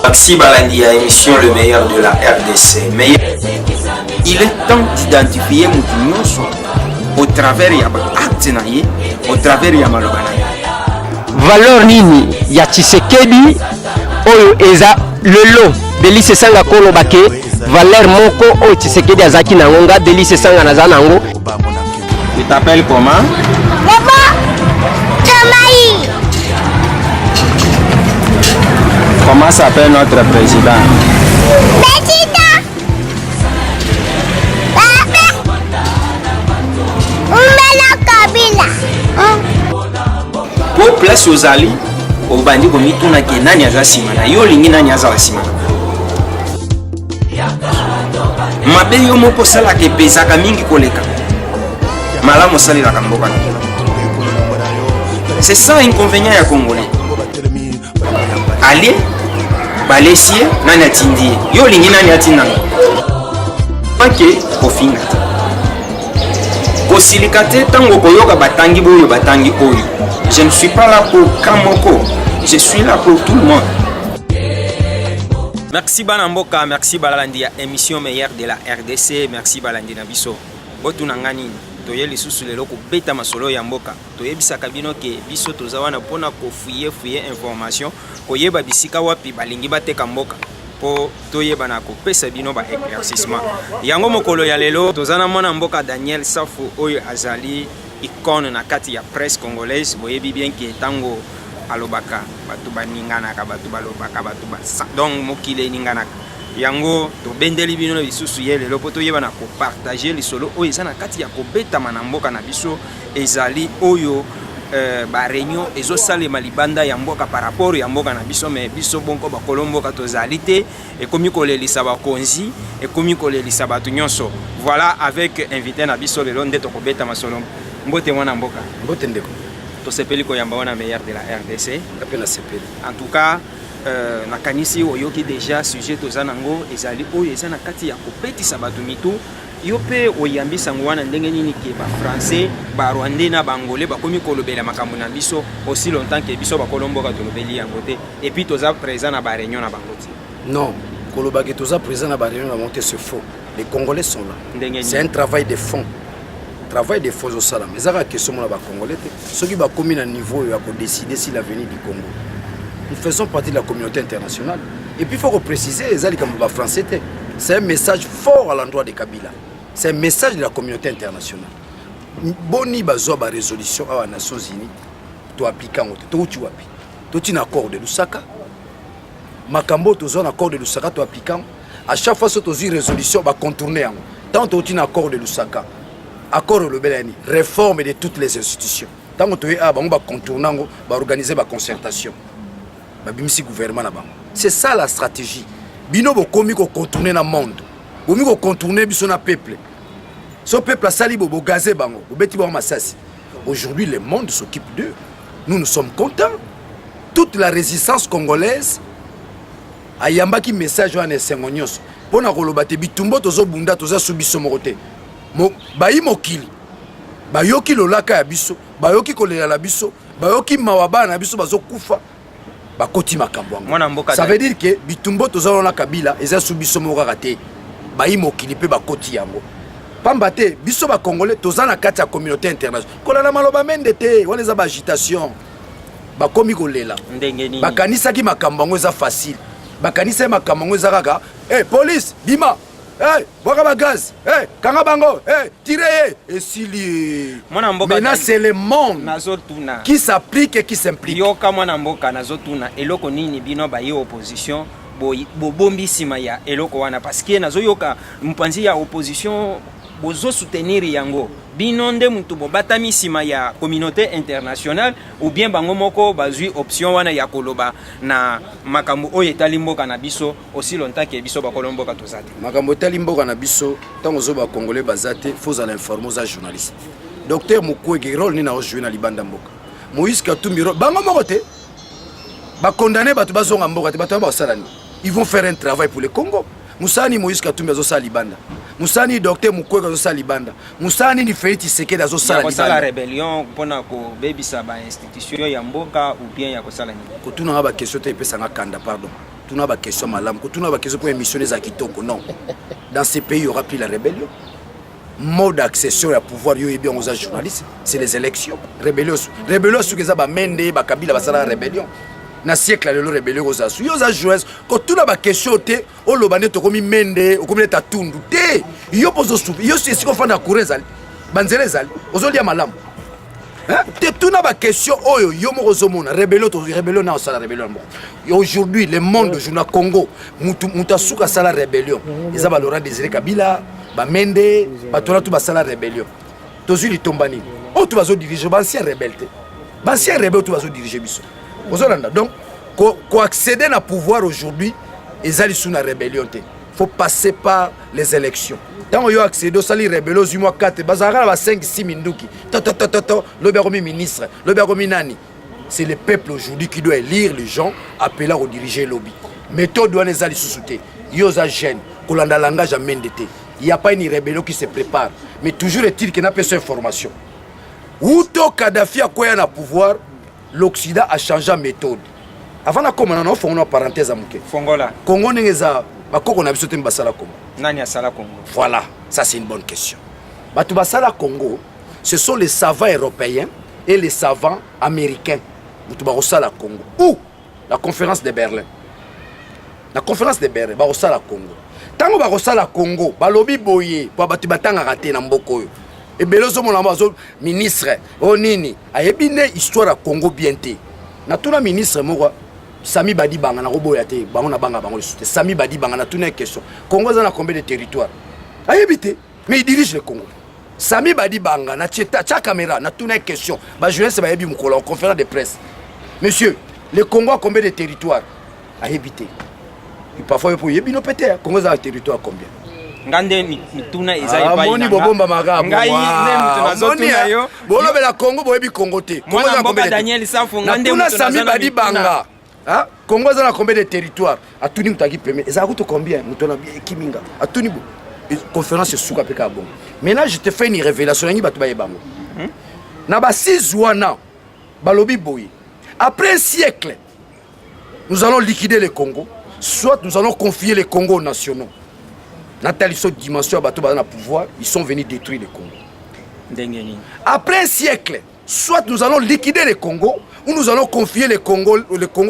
Merci balandi ya émission le meilleur de la RDC. Mais il est temps d'identifier mutu nyonso au travers ya ba acte na ye, au travers ya maloba na ye. Valeur nini ya Tshisekedi oyo eza lelo Delly Sesanga koloba ke valeur moko oyo Tshisekedi azalaki nango nga Delly Sesanga naza nango. Tu t'appelles comment? Papa Chamaï. Comment s'appelle notre président? Président. Papa. Umela Kabila. Po place ozali obandi komituna ke nani aza nsima na yo, olingi nani azala nsima na mabe yo moko osalaka epesaka mingi koleka malamu osalelaka mboka na c'est ça inconvénient ya congolais. Alie balesi ye, nani atindi ye? Yo olingi nani atindanga? Ake kofinga te, kosilika te ntango okoyoka batangi boyo batangi oyo. Je ne suis pas là pour camp moko, je suis là pour tout le monde. Merci bana mboka, merci balandi ya émission meilleure de la RDC, merci balandi na biso. Botuna nga nini? Toye lisusu lelo kobeta masolo ya mboka. Toyebisaka bino ke biso toza wana mpona kofouiller fouiller information, koyeba bisika wapi balingi bateka mboka mpo toyeba na kopesa bino ba éclaircissement. Yango mokolo ya lelo toza na mwana mboka Daniel Safu oyo azali icône na kati ya presse congolaise. Boyebi bien ke ntango alobaka bato baninganaka, bato balobaka, bato ba donc mokili eninganaka. Yango tobendeli bino lisusu ye lelo mpo toyeba na kopartager lisolo oyo eza na kati ya kobetama na mboka na biso, ezali oyo ba réunion ezosalema libanda ya mboka par rapport ya mboka na biso. Mais biso bonko bakolo mboka tozali te, ekomi kolelisa bakonzi, ekomi kolelisa bato nyonso. Voilà, avec invité na biso lelo nde tokobeta masolo. Mbote mwana mboka. Mbote ndeko. Tosepeli koyamba wana meilleur de la RDC. Nga mpe nasepeli. En tout cas, nakanisi oyoki déjà sujet toza nango, ezali oyo eza na kati ya kopetisa bato mitu. Yo mpe oyambi sango wana ndenge nini ke bafrançais, barwandais na baangolais bakomi kolobela makambo na biso aussi longtemps ke biso bakolo mboka tolobeli yango te, et puis toza présent na baréunion na bango te? Non, koloba ke toza présent na baréunion na bango te, c'est faux. Les Congolais sont là. Ndenge nini? C'est un travail de fond. Travail de fond ezosalama, eza kaka question mona bacongolais te. Soki bakomi na niveau oyo ya kodécider sur l'avenir du Congo, nous faisons partie de la communauté internationale. Et puis il faut repréciser, eza likambo bafrançais te, c'est un message fort à l'endroit de Kabila, c'est un message de la communauté internationale. Boni bazwa barésolution awa Nations Unies, toappliquer yango te, touti wapi? Toti na accord de Lusaka, makambo oyo tozwa na accord de Lusaka, toappliquer yango? À chaque fois so tozwi résolution, bacontourner yango. Tant touti na accord de Lusaka, accord elobela yani réforme de toutes les institutions. Ntango toye awa, bango bacontourner yango, baorganiser baconcertation, babimisi gouvernement na bango. C'est ça la stratégie. Bino bokomi kocontourner na monde, bomi kocontourner biso na peuple. So peuple asali bo bogazer bango, bobeti bango masasi. Aujourd'hui, le monde s'occupe d'eux. Nous, nous sommes contents. Toute la résistance congolaise ayambaki message wana esengo nyonso mpo na koloba te bitumba tozobunda toza su biso moko te. Bayi mokili bayoki lolaka ya biso, bayoki kolela na biso, bayoki mawa, bana na biso bazokufa, bakoti makambo yango. Mwana mboka. Ça veut dire ke bitumba toza wana Kabila eza su biso moko kaka te, bayi mokili mpe bakoti yango. Pamba te biso bacongolais toza na kati ya communauté internationale. Kolanda maloba mende te, wana eza baagitation. Bakomi kolela. Ndenge nini? Bakanisaki makambo yango eza facile, bakanisaki makambo yango eza kaka hey, police bima, hey, bwaka bagaz, hey, kanga bango, hey, tire ye, esili. Mwana mboka. Maintenant, c'est le monde Nazotuna. qui s'applique et qui s'implique. Yoka mwana mboka, nazotuna eloko nini bino baye opposition bobombi nsima ya eloko wana? Parce que nazoyoka mopanzi ya opposition bozosoutenir yango. Bino nde mutu bobatami nsima ya communauté internationale ou bien bango moko bazwi option wana ya koloba na makambo oyo etali mboka na biso aussi longtemps ke biso bakolo mboka toza te? Makambo etali mboka na biso, ntango ozo bacongolais baza te, fo ozala informé. Oza journaliste. Docteur Mukwege, rôle nini aojouer na libanda mboka? Moïse Katumbi, rôle bango moko te bakondane bato bazonga mboka te. Bato wana bakosala nini? Ils vont faire un travail pour le Congo. Mosala nini Moïse Katumbi azosala libanda? Mosala nini docteur Mukwege azosala libanda? Mosala nini Félix Tshisekedi azosala Ya kosala libanda? rébellion mpona kobebisa bainstitution ya mboka ou bien ya kosala nini? Kotunanga baquestion te, epesanga kanda, pardon. Tuna ba question malamu, kotuna ba question pour émission eza kitoko. Non, dans ces pays il y aura plus la rébellion. Mode d'accession ya pouvoir, yo yebi yango, oza journaliste, c'est les élections. Rébellion, rébellion soki eza bamende, bakabila basalaka rébellion na siècle ya lelo. Rébellion kozala su, yo oza journaliste, kotuna baquestion te. Oloba nde tokomi mende, okomi neti atundu te. Yo mpo ozosubi yo esika ofanda, courant ezali, banzela ezali, ozolia malamu te. Tuna baquestion oyo yo moko ozomona. Rébellion, rébellion na osala rébellion na moko. Aujourd'hui, le monde aujourd'hui na Congo, mutu mutu asuka asala rébellion eza ba Laurent Désiré Kabila, bamende, bato wana tu basala rébellion. Tozwi litomba nini? Oyo tu bazodirige, baancien rebelle te, baancien rebelle oyo tu bazodirige biso, ozolanda. Donc koaccéder na pouvoir aujourd'hui eza lisusu na rébellion te, faut passer par les élections. Ntango yo accéder, osali rébellion, ozwi mwa 4, bazalaka na ba 5 6 minduki, tototototo, lobi akomi ministre, lobi akomi nani. C'est le peuple aujourd'hui qui doit élire les gens appelés à diriger. Lobi méthode wana eza lisusu te. Yo oza jeune, kolanda langage ya mende te. Il y a pas une rébellion qui se prépare. Mais toujours est-il que napesa information: uto Kadhafi akwea na pouvoir, l'Occident a changé méthode. Avant nakóma nano, ofongola parenthèse ya moke. Fongola. Congo ndenge eza, bakoko na biso te basala Congo. Nani asala Congo? Voilà, ça c'est une bonne question. Bato basala Congo, ce sont les savants européens et les savants américains. Bato bakosala Congo ou la conférence de Berlin. Na conférence de Berlin bakosala Congo. Ntango bakosala Congo, balobi boye, po bato batangaka te na mboka oyo ebele. Ozomona bazo ministre oyo nini, ayebi nde histoire ya Congo bien te. Natuna ministre moko, Sami Badibanga, nakoboya te, bango nabanga bango lisusu te. Sami Badibanga, natuna ye question: Congo eza na combien de territoire? Ayebi te, mais il dirige le Congo. Sami Badibanga, na tia caméra, natuna ye question, bajournaliste bayebi. Mokolo en conférence de presse: "Monsieur, le Congo a combien de territoire?" Ayebi te. Parfois yo mpo oyebi no mpe te. Congo eza na territoire combien? Nga nde mituna eza epai. Moni bobombamaka. Ngai nde moto nazotuna yo. Bolobela Congo, boyebi Congo te. Mwana mboka Daniel Safu, nga nde moto. Sami Badibanga, Congo eza na combien de territoire? Atuni moto aki peme, ezala kutu combien? Moto na ekiminga atuni bo conférence esuka mpe kaka bongo. Maintenant je te fais une révélation, yangi bato bayeba yango. Na basise wana balobi boye: après un siècle, nous allons liquider le Congo, soit nous allons confier le Congo aux nationaux. Natali so dimension ya bato baza na pouvoir, ils sont venus détruire le Congo. Ndenge nini? Après un siècle, soit nous allons liquider le Congo ou nous allons confier le Congo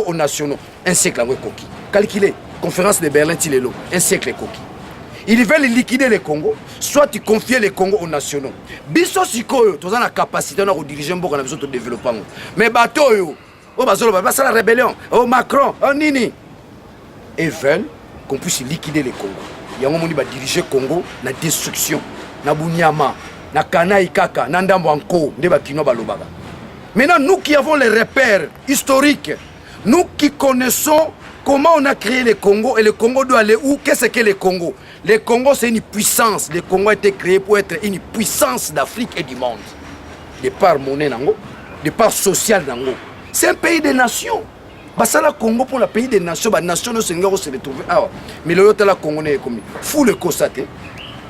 aux nationaux. Un siècle yango ekoki. Calculer, conférence de Berlin ti lelo, un siècle ekoki. Ils veulent liquider le Congo, soit tu confier le Congo aux nationaux. Biso sikoyo toza na capacité na kodirige mboka na biso, todéveloppe yango. Mais bato oyo oyo bazoloba basala rébellion, o Macron, o nini, et veulent qu'on puisse liquider le Congo. Yango moni badirige Congo na destruction, na bunyama, na kanai kaka na ndambo ya nko nde bakinois balobaka. Maintenant, nous qui avons les repères historiques, nous qui connaissons comment on a créé le Congo et le Congo doit aller où, qu'est-ce que le Congo? Le Congo, c'est une puissance. Le Congo a été créé pour être une puissance d'Afrique et du monde, de par monnaie nango, de par social nango. C'est un pays des nations. Basala Congo pour le pays des nations. Banation nyonso elingi kose retrouver awa. Mais lelo tala Congo ne ekomi fulu, ekosa te,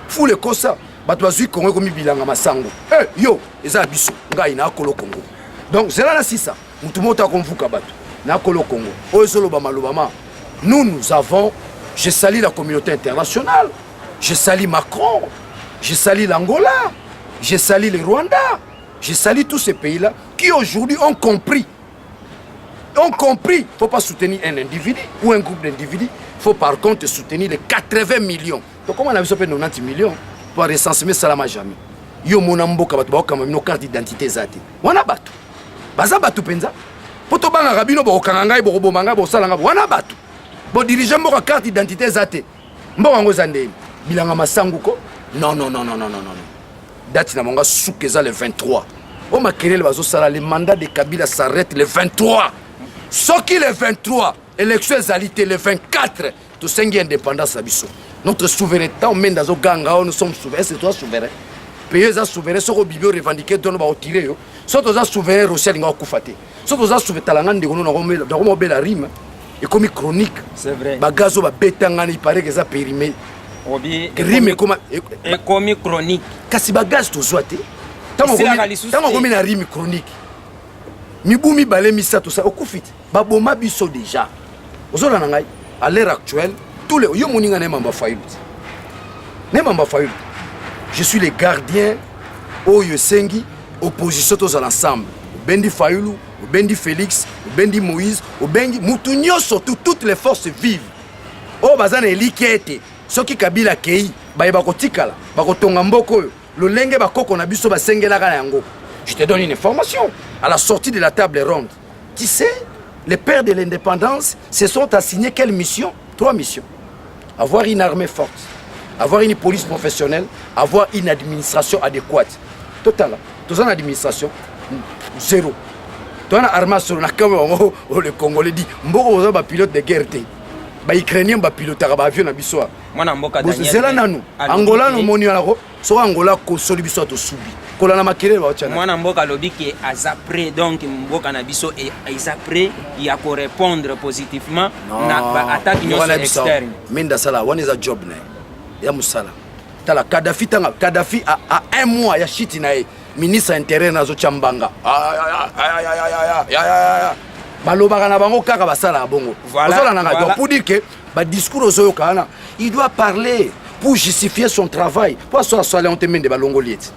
fulu ekosa. Bato bazwi Congo, ekomi bilanga masango. Eh, yo eza ya biso, ngai nakolo Congo. Donc zela na sisa motu moko akomvuka bato nakolo Congo oyo ezoloba malobama. Nous, nous avons, je salue la communauté internationale, je salue Macron, je salue l'Angola, je salue le Rwanda, je salue tous ces pays là qui aujourd'hui ont compris, ont compris. Il ne faut pas soutenir un individu ou un groupe d'individus. Il faut par contre soutenir les 80 millions. Donc comment on a fait 90 millions pour recenser salama jamais. Yo mona mboka bato bakokamba bino, carte d'identité eza te. Wana bato baza bato mpenza mpo tobangaka bino, bokokanga ngai, bokoboma ngai, bokosala ngai. Wana bato bodirige mboka, carte d'identité eza te. Mboka yango eza ndeni bilanga masangu ko. Non, non, non, non, non, non, non. Date na bango suka eza le 23. Oyo makelele bazosala, le mandat de Kabila s'arrête le 23. Soki le 23 élection ezali te, le 24 tosengi indépendance na biso, notre souveraineté. Omende azoganga oyo: "Nous sommes souverain." Est-ce toza souverain? Pays eza souverain, soki obibi orevendique dono, baotire yo. Soki toza souverain, Rossy alinga kokufa te. Soki toza souverain, talanga ndeko no, nakoma obela rhume, ekomi chronique. C'est vrai. Bagaz oyo babetanga, il paraît que eza périmé. Obi Rhume ekoma ekomi chronique. Kasi bagaz tozwa te. Esilaka lisusu Ntango te. Okomi na rhume chronique mibu mibale, misato, sa okufi te. Baboma biso déjà. Ozolanda ngai? À l'heure actuelle, tous les yo moninga na mamba Fayulu. Ne mamba Fayulu. Je suis le gardien oyo esengi opposition tozala ensemble. Obendi Fayulu, obendi Félix, obendi Moïse, obengi mutu nyonso, toutes les forces vives. Oyo baza na elikya ete soki Kabila akei, bayeba kotikala bakotonga mboka oyo lolenge bakoko na biso basengelaka na yango. Je te donne une information. À la sortie de la table ronde, tu sais, les pères de l'indépendance se sont assignés quelle mission? Trois missions: avoir une armée forte, avoir une police professionnelle, avoir une administration adéquate. Totala, toza na administration zéro, toza na armée solo. Na kamwe bango oyo, le Congolais dit mboka boza bapilote de guerre te, Baukrainien bapilotaka baavion na biso awa. Mwana mboka Daniel Zela nanu. Alobi Angola nomoni wana ko soki Angola kosoli biso, tosubi kolanda makelele baotya. Mwana mboka alobi ke aza prêt, donc mboka na biso eza prêt ya korépondre positivement na baattaque nyonso externe. Mende asala wana, eza job na ye ya mosala. Tala Kadafi, tanga Kadafi a un mois ya shiti na ye, ministre intérieur nazotya mbanga. Balobaka na bango kaka, basalaka bongo. Ozolandanga? Donc pour dire que badiscours ozoyoka wana, il doit parler pour justifier son travail, po aso asali yango te. Mende balongoli ete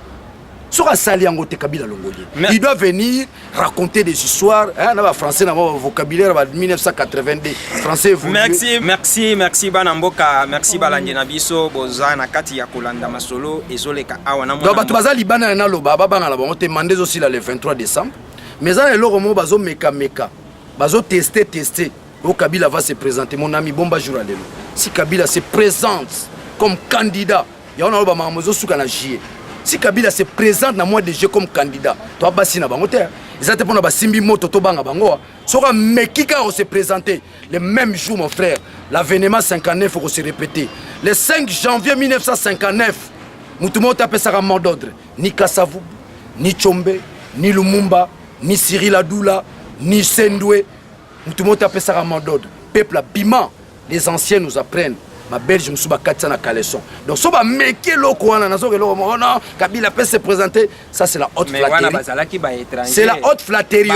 soki asali yango te, Kabila alongoli ye. Il doit venir raconter des histoires, hein, na bafrançais na bango, vocabulaire ba 1982, français évolué. Merci, merci, merci bana mboka, merci balandi na biso. Boza na kati ya kolanda masolo ezoleka awa na Donc bato baza libanda na naloba, babanga na bango te. Mandat ezosila le 23 décembre, mais eza na eloko moko bazomekameka, bazoteste teste oyo Kabila va se présenter. Mon ami, bomba jour ya lelo. Si Kabila se présente comme candidat, yango naloba makambo ezosuka na juillet. Si Kabila se présente na mois de juillet comme candidat, to basi na bango te, eza te mpona basimbi moto, tobanga bango. Soki ameki kaka kose présenter le même jour, mon frère, l'avènement 59 oko se répéter. Le 5 janvier 1959, mutu moko te apesaka mot d'ordre, ni Kasavubu, ni Tshombe, ni Lumumba, ni Cyril Adoula, ni Sendwe. Mutu moko te apesaka mot d'ordre, peuple abima. Les anciens nous apprennent, Babelge mosusu bakatisa na caleçon. Donc so bameki eloko wana, nazoka eloko moko, non, Kabila peut se présenter, ça c'est la haute Mais wana flatterie. Bazalaki baétranger. C'est la haute flatterie.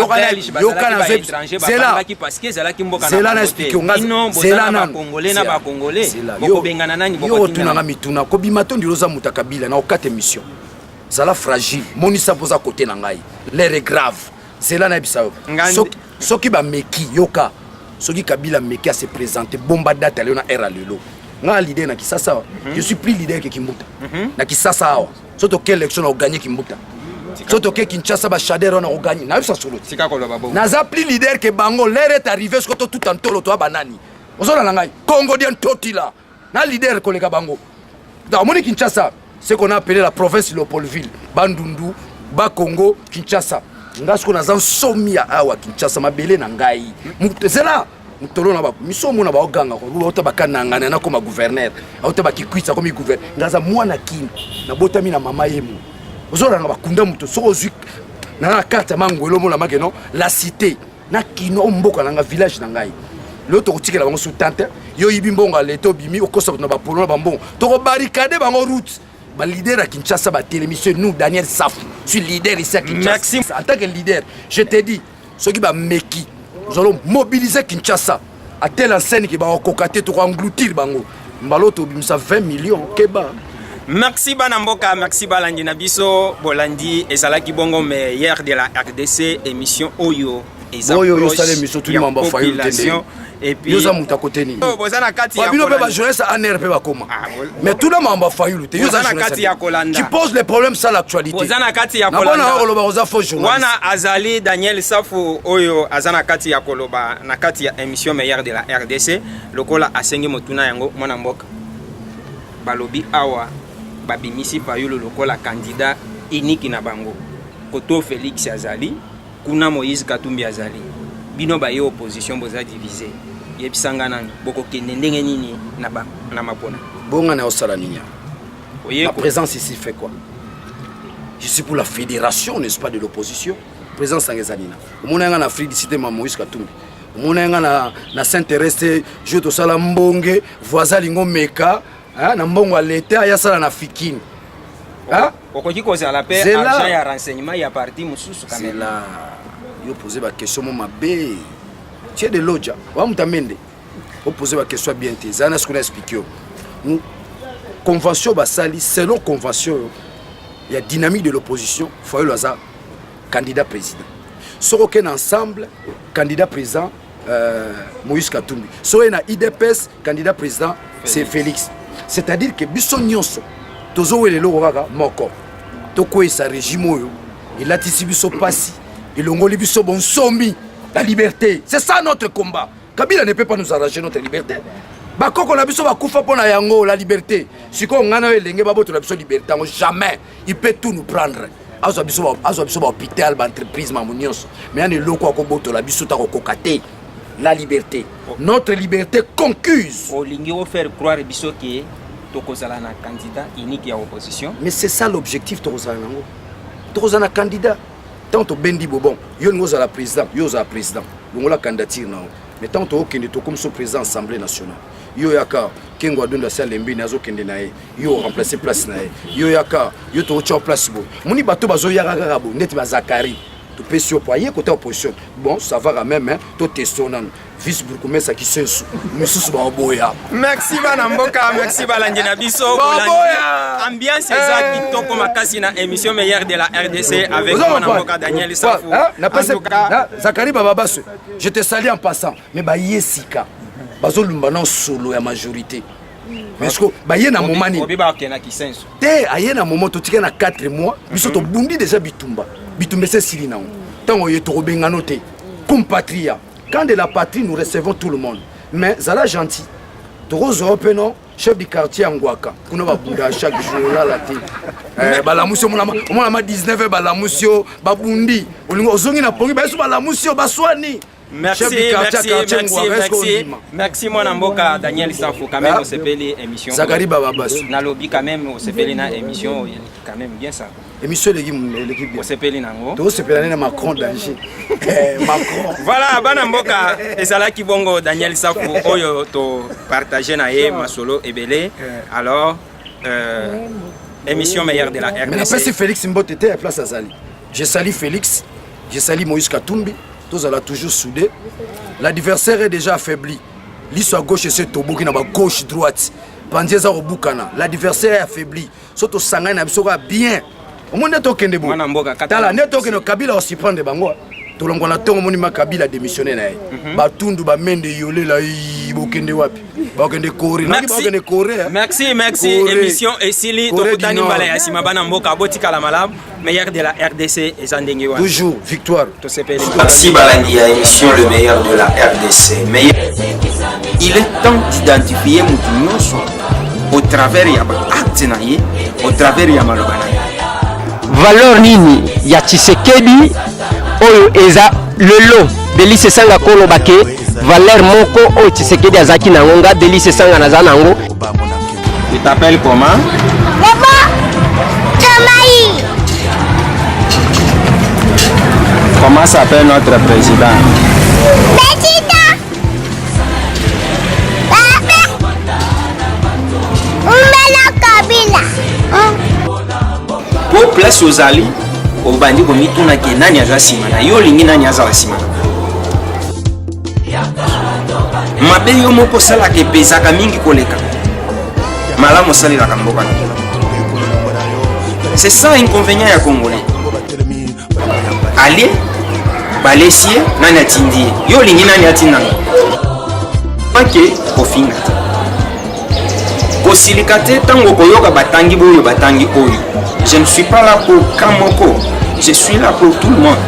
Yoka na Zela. Parce que ezalaki mboka na Zela na bango te. explique nga. Bino boza Zela na nanu. Bacongolais na Zela. Bacongolais Zela. bokobengana nani? Yo Bokotinda otunanga nani? Mituna kobima to ndilo oza moto ya Kabila na okata émission. Zala fragile, monisa mpo oza kote na ngai. L'air est grave. Zela, nayebisa yo. Soki bameki, yoka, soki Kabila meki ase présente, bomba date alelo na aire ya lelo. Nga leader na Kisasa awa, je suis plus leader ke Kimbuta na Kisasa awa. So toke élection na oganye Kimbuta, so toke Kinshasa, bashadere wana oganye. Nayebisa solo ti. Tika koloba bongo. Naza plus leader ke bango. L'heure est arrivé soki totuta ntolo, toya banani? Ozolanda ngai? Congo dia ntotila na leader koleka bango. Donc omoni Kinshasa, ce qu'on a appelé la province Léopoldville, Bandundu, Bakongo, Kinshasa. Nga sikoyo naza nsomi ya awa Kinshasa, mabele na ngai. Zela motolo na miso omona baoganga auta bakanangana, nakoma gouverneur, auta bakikwisa akomi gouverneur. Nga aza mwana Kini, nabotami na mama yemo. Ozolanga bakunda moto. Soki ozwi na carte ya Mangwele, omona make no la cité na Kino o mboka na nga, village na ngai. Lelo tokotikela bango su tante. Yo oyibi mbongo ya leta, obimi okosa bato na bapolo na bambongo. Tokobarricade bango route. Baleader ya Kinshasa batelemi. C'est nous, Daniel Safu, suis leader ici à Kinshasa. Merci. En tant que leader, je te dis, soki bameki, nous allons mobiliser Kinshasa à telle enseigne ke bakokoka te. Tokoengloutir bango mbala oyo, tobimisa 20 millions. Keba. Merci bana mboka, merci balandi na biso. Bolandi, ezalaki bongo Meilleur de la RDC, émission oyo eza Oyo proche osala émission, tuni ya mamba Fayulu te nde. population. Et puis Yo oza moto akote nini? Oh, boza na kati ya Bino mpe kolanda. Bajournaliste ANR mpe bakoma. Ah, Mais tuna makambo ya Fayulu te. Yo Boza oza na journaliste. kati ya kolanda. Tu poses les problèmes sans l'actualité. Boza na kati ya Nabona kolanda. koloba oza faux journaliste. Wana azali Daniel Safu oyo aza na kati ya koloba na kati ya émission Meilleur de la RDC. Lokola asengi motuna yango, mwana mboka, balobi awa babimisi Fayulu lokola candidat unique na bango. Koto Félix azali kuna, Moïse Katumbi azali. Bino baye opposition boza divise. Yebisanga nanu, bokokende ndenge nini na mapona? Bonga na osala nini awa? Oye Ma présence ici fait quoi? Je suis pour la fédération, n'est-ce pas, de l'opposition. Présence nanga eza nini? Omona nga na Afrique du Sud, ma Moïse Katumbi. Omona nga na Saint Thérèse te, jour tosala mbonge, voisin alingo meka, hein, na mbongo ya l'État aya sala na Fikine. Hein? Okoki kozala mpe Zela. agent ya renseignement ya parti mosusu quand C'est même. là yo poser ba question mo mabe. Tu es de Lodja. Wa mutamende. Opose baquestion ya bien te. Ezala na sikoyo na explike yo convention basali. Selon convention oyo ya dynamique de l'opposition, Fayulu aza candidat président. Soki okende ensemble, candidat président Moïse Katumbi. Soki na UDPS, candidat président c'est Félix. C'est-à-dire que biso nyonso tozowela eloko kaka moko: tokweyisa régime oyo elatisi biso pasi, elongoli biso bonsomi, la liberté. C'est ça notre combat. Kabila ne peut pas nous arracher notre liberté. Bakoko na biso bakufa mpo na yango, la liberté. Sikoyo ngai na yo elenge, babotola biso liberté yango? Jamais. Il peut tout nous prendre, azwa biso, azwa biso bahôpital, baentreprise, mambo nyonso, mais yana eloko akobotola biso ta kokoka te, la liberté, notre liberté conquise. Olingi ofaire croire biso ke tokozala na candidat unique ya opposition? Mais c'est ça l'objectif. Tokozala nango, tokozala na candidat. Tant tobendi bo, bon, yo olingi ozala président, yo ozala président, longola candidature na yo. Mais tant tookende, tokomi so président Assemblée nationale, yo yaka. Kengo adonda asi alembeni, azokende na ye, yo remplace place na ye. Yo yaka, yo tokotya place boye. Moni bato bazoyaka kaka boye neti bazakari, topesi yo po aye kota opposition. Bon, ça va quand même, hein, toteste nanu vice bourgmestre Kisensu, misusu baoboya. Merci bana mboka, merci balandi na biso. Baboya. Ambiance eza kitoko makasi na émission meilleure de la RDC avec mwana mboka Daniel Safu. En tout cas, Zakari Bababaso, je te salue en passant. Mais baye sika bazolumba na solo ya majorité, mais ce baye na moment nini? Obi bakende na Kisenso. Te, aye na moment totika na 4 mois. Biso tobundi déjà bitumba, bitumba ese esili nango. Ntango oye, tokobengano te. Comme patria, quand de la patrie, nous recevons tout le monde. Mais zala gentil, tokozwa mpe no chef du quartier ya Ngwaka kuna, babunda chaque jour, olala te. Balamusi, omonama 19, balamusi yo, babundi, olingi ozongi na pongi, bayesu balamusi yo, baswani. Merci, merci, merci, merci, merci mwana mboka Daniel Safu. Quand même osepeli émission? Zakari Bababasi. Nalobi quand même osepeli na émission quand même, bien ça? Émission eleki, eleki bien. Osepeli nango? Tozosepela nde na Macron danger, Macron. Voilà, bana mboka, ezalaki bongo Daniel Safu oyo topartage na ye masolo ebele. Alors émission meilleure de la Mais napesi RDC. Félix mbote te ya place azali. Je salue Félix, je salue Moïse Katumbi. Tozala toujours soudé. L'adversaire est déjà affaibli. Liso ya gauche ese toboki na bagauche droite, panzi eza kobukana. L'adversaire est affaibli. So tosangani na biso kaka bien, omoni nde tokende. Mwana mboka, kata Tala nde tokende. Kabila osiprendre bango, tolongwa na ntongo. Omoni ma Kabila démissionné na ye, batundu bamende yolela, bokende wapi? Bakende Corée, naki bakende Corée, hein. Merci, merci. Corée. Émission esili. Corée du Tokutani Nord. mbala ya nsima. Bana mboka, botikala malamu. Meilleur de la RDC eza ndenge wana. Toujours victoire. Tosepeli. Merci balandi ya émission le meilleur de la RDC. Mais il est temps d'identifier motu nyonso au travers ya baacte na ye, au travers ya maloba na ye. Valeur nini ya Tshisekedi oyo eza lelo? Delly Sesanga koloba ke valeur moko oyo Tshisekedi azalaki nango, nga Delly Sesanga naza nango. Tu t'appelles comment? Lebo Tomaï. Comment s'appelle notre président? Président. Papa. Umela Kabila. Po place ozali, obandi komituna ke nani aza nsima na yo. Olingi nani azala nsima na mabe? Yo moko osalaka epezaka mingi koleka malamu osalelaka mboka na yo. C'est ça inconvénient ya Congolais. Alie balesi ye, nani atindi ye? Yo olingi nani atindanga? Ake kofinga te, kosilika te ntango okoyoka batangi boyo, batangi oyo. Je ne suis pas là pour camp moko, je suis là pour tout le monde.